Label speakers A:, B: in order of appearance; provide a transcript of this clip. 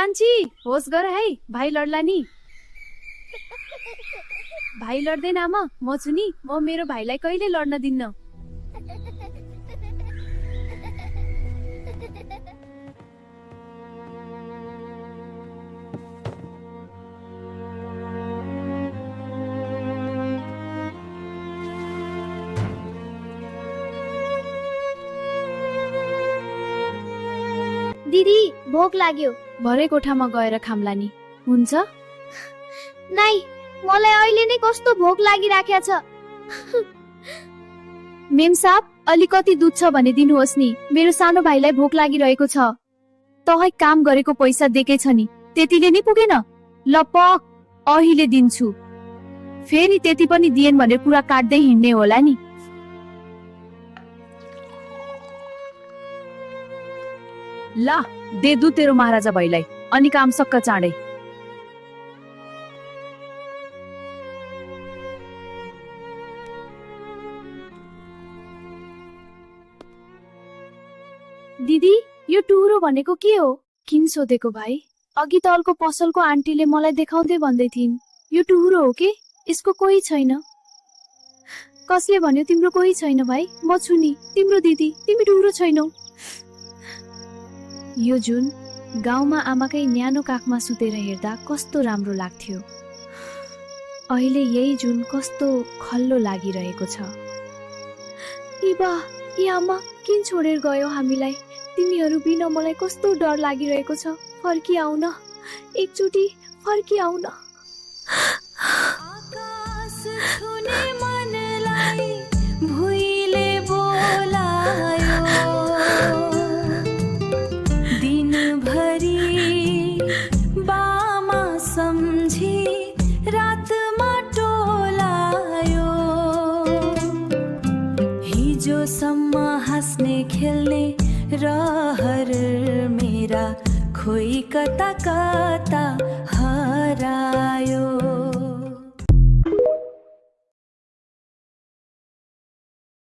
A: कान्छी होस गर है, भाइ लड्ला नि। भाइ लड्दैन आमा, म छु नि, म मेरो भाइलाई कहिले लड्न दिन्न।
B: दिदी भोक लाग्यो,
A: भरे कोठामा गएर खाम्ला नि, हुन्छ?
B: नाइ मलाई अहिले नै कस्तो भोक लागिराखेको छ।
A: मेम साहब, अलिकति दुध छ भने दिनुहोस् नि, मेरो सानो भाइलाई भोक लागिरहेको छ। तहै काम गरेको पैसा दिएकै छ नि, त्यतिले नि पुगेन? ल पक, अहिले दिन्छु। फेरि त्यति पनि दिएन भनेर कुरा काट्दै हिँड्ने होला नि। ला दे दु तेरो महाराजा भाइलाई, अनि काम सक्क चाँडै। दिदी यो टुहुरो भनेको के हो? किन सोधेको भाइ? अघि तलको पसलको आन्टीले मलाई देखाउँदै भन्दै थिइन्, यो टुहुरो हो के? यसको कोही छैन। कसले भन्यो तिम्रो कोही छैन भाइ? म छु नि, तिम्रो दिदी, तिमी टुहुरो छैनौ। यो जुन गाउँमा आमाकै न्यानो काखमा सुतेर हेर्दा कस्तो राम्रो लाग्थ्यो, अहिले यही जुन कस्तो खल्लो लागिरहेको छ। इबा, ए आमा किन छोडेर गयो हामीलाई? तिमीहरू बिना मलाई कस्तो डर लागिरहेको छ। फर्किआउन, एकचोटि फर्किआउन।
C: आकाश छुने मनलाई भुइँले बोलायो, दिनभरि बामा सम्झी रातमा टोलायो। हिजोसम्म हाँस्ने खेल्ने रहर मेरा खोइ कता कता हरायो।